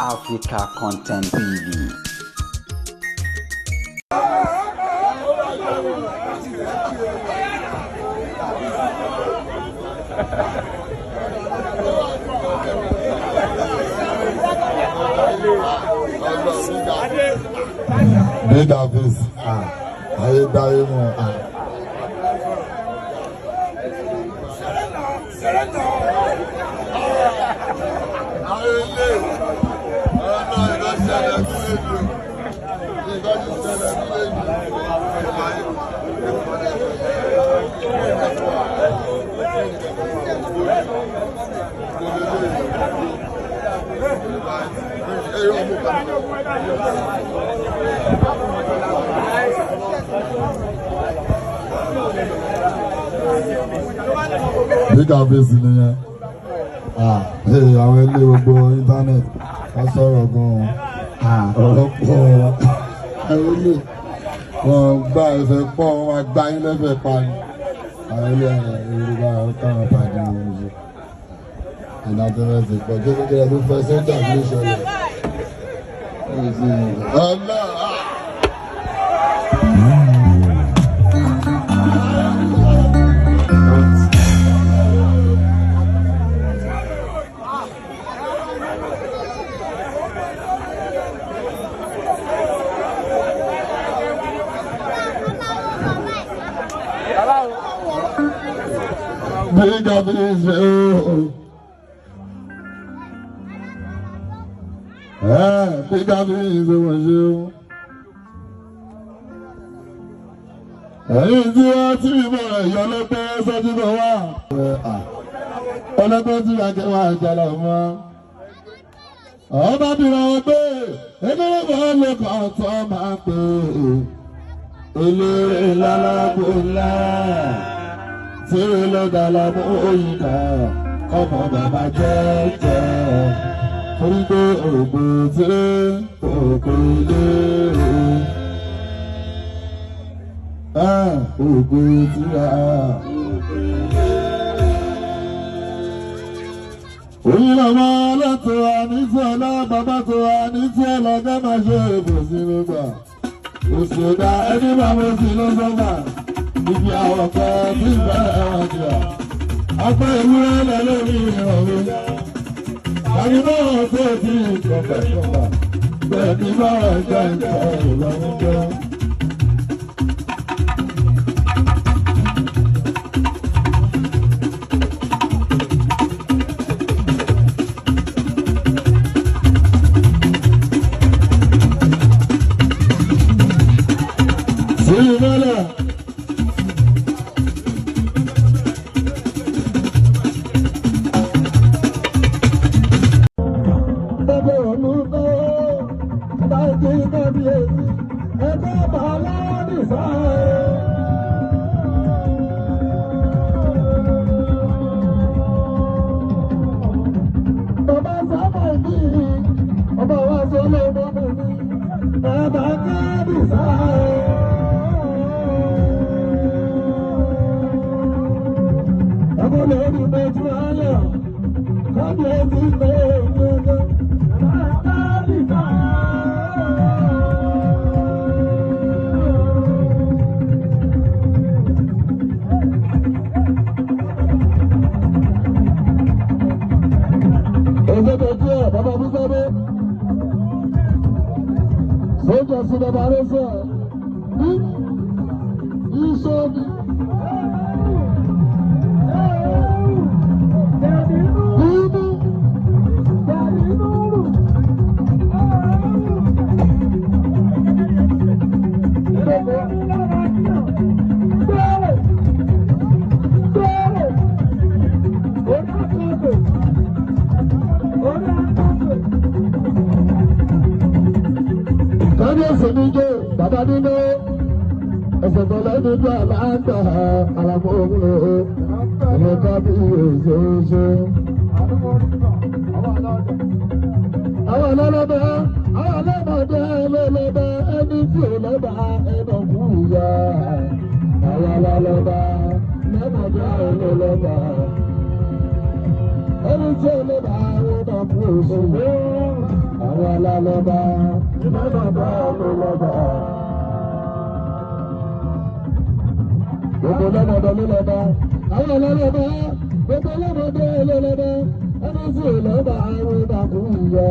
Africa Content TV. Big office, ayé dáyé mọ̀. Big office nìyẹn. Àwọn ilé gbogbo internet wọ́n sọ̀rọ̀ gan-an, ọ̀rọ̀ pọ̀, àwọn ilé wọn gbá ẹsẹ̀ pọ̀, wọn gbá yín lẹ́fẹ̀ẹ́ pa ni. Àwọn ilé Yorùbá káwọn pàdé wọn ṣe. Ìlànà ti pọ̀ jẹ́jẹ́jẹ́ ló fẹ́ sọ́jà ló ṣẹlẹ̀. Ọlá. Big office, oh. Big office, oh. Ẹ̀yin tí wọ́n ti rí bọ̀rọ̀ ìyọ́ lọ́pẹ́ sọ́jú tó wà. Ọlọ́pẹ́ tí wọ́n kẹ́ wà jàlá mọ́. Ọba bìrọ̀ wọn pé eléré bọ́ ló kàn tó máa pè é. Eléré lálábò ńlá. Tí ló dàlá mú òyìn náà, ọmọ bàbá jẹ́jẹ́. Torí pé ògbó tí òkú lé. Ògbó tí a. Òyìn lọ́mọ lọ́tọ̀ àní tí ọlá bàbá tó àní tí ọlọ́gá máa ṣe èbò sí gbogbo. Òṣèdá ẹni bá mo sì ló sọ́fà. Ibi àwọn kan tí ń bá ẹran jìyà. Apá ewúrẹ́ lẹ lórí ìrọ̀rùn. Tàbí náà tó ti kọ̀kọ̀kọ̀kọ̀. Bẹ́ẹ̀ ni bára ìjà ìjà ìlọrin jẹ́. Sí ìmọ̀lẹ̀. Ẹni tí ó lọ́ba, àwọn ọba kú òṣèlú. Àwọn Àwọn alálọ́ba ìmọ̀ bàbá ló lọ́ba. Gbogbo lọ́mọdé ló lọ́ba. Àwọn alálọ́ba gbogbo lọ́mọdé ló lọ́ba. Ẹni tí ò lọ́ba àwọn ìbàkú yẹ.